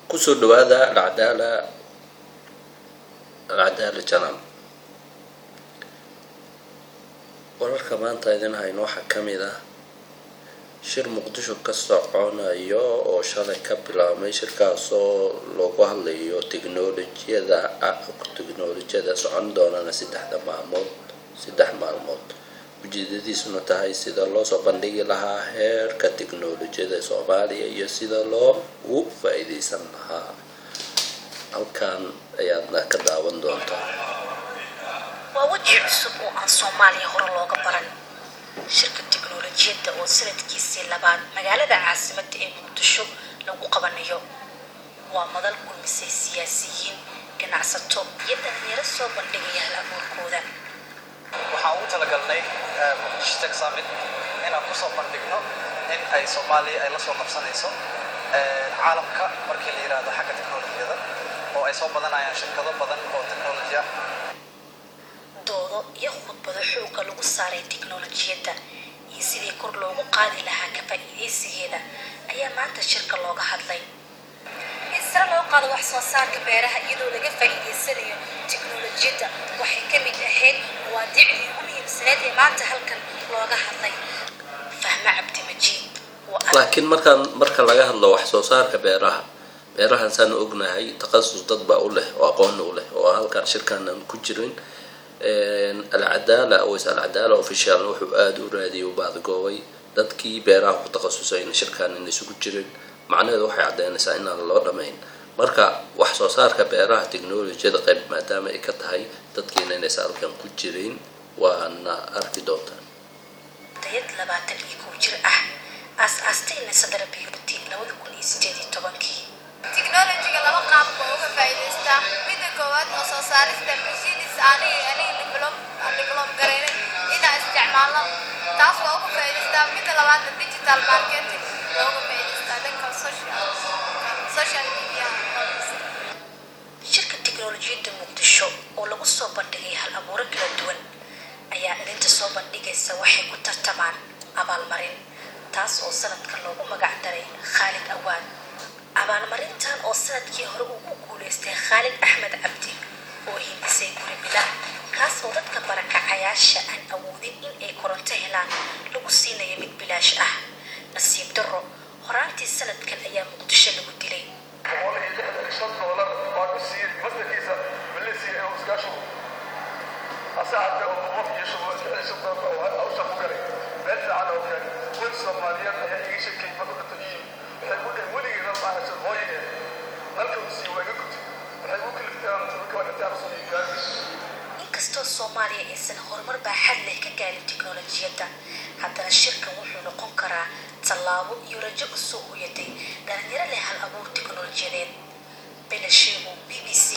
Kusoo dhawaada Alcadaala, Alcadaala Channel. Wararka maanta idin hayno waxaa ka mid ah shir Muqdisho ka soconayo oo shalay ka bilaabmay, shirkaasoo loogu hadlayo teknolojiyada, teknolojiyada socon doonana 3 maalmood, 3 maalmood, ujeedadiisuna tahay sida loo soo bandhigi lahaa heerka teknolojiyada Soomaaliya iyo sida loogu faa-iideysan lahaa. Halkan ayaadna ka daawan doontaa. Waa weji cusub oo aan Soomaaliya hore looga baran, shirka tiknolojiyadda oo sanadkiisii labaad magaalada caasimadda ee Muqdisho lagu qabanayo. Waa madal kulmisay siyaasiyiin, ganacsato iyo dhalinyaro soo bandhigaya hal abuurkooda. Waxaan ugu talagalnay Muqdisho Tech Summit inaan kusoo bandhigno in ay Soomaaliya ay la soo qabsanayso caalamka markii la yidhaahdo xagga teknolojiyada, oo ay soo badanayaan shirkado badan oo technology ah. Doodo iyo khudbado xoogga lagu saaray tiknolojiyadda iyo sidii kor loogu qaadi lahaa ka faa'iidaysigeeda ayaa maanta shirka looga hadlay. In sare loo qaado wax soo saarka beeraha iyadoo laga faa'iidaysanayo tiknolojiyadda waxay ka mid ahayd mawaadiicdii ugu muhiimsaneed ee maanta halkan looga hadlay. Fahme Cabdimajiid waa Laakiin markaan marka laga hadlo wax soo saarka beeraha, beerahan saan ognahay takhasus dad baa u leh oo aqoon u leh oo halkan shirkan aan ku jirin. Alcadaala Aways, Alcadaala Official, wuxuu aada u raadiyay, u baadgoobay dadkii beeraha ku takhasusayna shirkan in isugu jirin. Macnaheedu waxay caddeynaysaa inaan loo dhamayn marka wax soo saarka beeraha technolojiyada qayb maadaama ay ka tahay, dadkiina inaysan halkan ku jirin, waana arki doontaan. Dayad 21 jir ah, aas-aastayna Sadara Beauty 2018-kii. Technologyga laba qaab oo uga faa'iidaystaa. Midda koowaad oo soo saarista machines aniga develop gareynay inaan isticmaalno, taas waa uga faa'iidaystaa. Midda labaadna digital marketing waa uga faa'iidaystaa, dhanka social media. Shirka tiknolojiyadda Muqdisho oo lagu soo bandhigay hal abuuro kala duwan ayaa dhalinta soo bandhigaysa waxay ku tartamaan abaalmarin, taas oo sanadkan loogu magac daray Khaalid Awaad. Abaalmarintan oo sanadkii hore uu ku guuleystay Khaalid Axmed Cabdi oo hindisay guri bila, kaas oo dadka barakacayaasha aan awoodin in ay koronto helaan lagu siinayo mid bilaash ah. Nasiib darro, horaantii sanadkan ayaa Muqdisho lagu dilay. $165 baan u siiyey mastarkiisa Malaysia inuu iskaga shubo, hase haddee oo $165 oo hawsha ku galay meel fiican oo kale. Qoys Soomaaliyeed ayaa iga sheekeeyey marka dhinto ii waxay ku dheheen weligeena ma ahashan hooye nalka uu siiyey waa iga gubtay, waxay u kaliftay inaan marka waa dhintay aan soo iibiyo. Inkastoo Soomaaliya aysan horumar baaxad leh ka gaarin tiknolojiyadda, haddana shirkan wuxuu noqon karaa tallaabo iyo rajo u soo hoyatay dhalinyaro leh hal abuur tiknolojiyadeed. Bena Sheego, BBC.